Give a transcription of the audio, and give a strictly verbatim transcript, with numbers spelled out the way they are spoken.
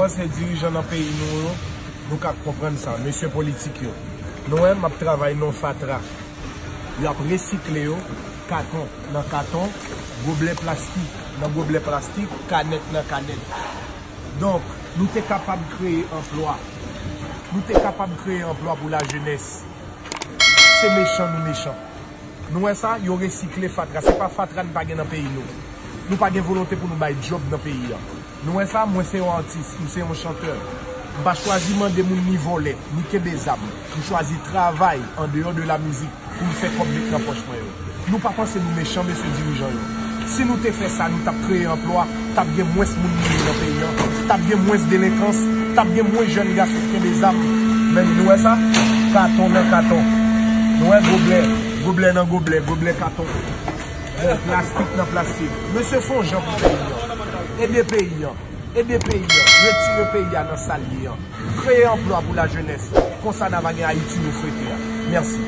Se dirijan nan peyi nou yo, nou ka konprann sa, mesye politik yo. Nou wè, m ap travay nan fatra. Y ap resikle yo, katon nan katon, goblè plastik nan goblè plastik, kanèt nan kanèt. Donk, nou te kapab kreye anplwa. Nou te kapab kreye anplwa pou lajenès. Se mechan nou mechan. Nou wè sa, yo resikle fatra. Se pa fatra n pa gen nan peyi nou. Nou pa gen volonte pou nou bay djòb nan peyi a. Nou wè sa, mwen se yon atis, m se yon chantè. M pa chwazi mande moun ni vòlè, ni kenbe zam. M chwazi travay an deyò de la mizik pou m fè kòb met nan pòch mwen yo. Nou pa panse nou mechan, mesye dirijan yo. Si nou te fè sa, nou t ap kreye anplwa, t ap gen mwens moun mouri nan peyi an, t ap gen mwens delenkans, t ap gen mwens jèn gason k kenbe zam. Men nou wè sa? Katon nan katon. Nou wè goblè, goblè nan goblè, goblè katon. Bon, plastik nan plastik. Mesye, fè yon jan pou peyi an. Ede peyi an. Ede peyi an. Retire peyi a nan sa l ye an. Kreye anplwa pou lajenès. Konsa n a va gen Ayiti nou swete a. Mèsi.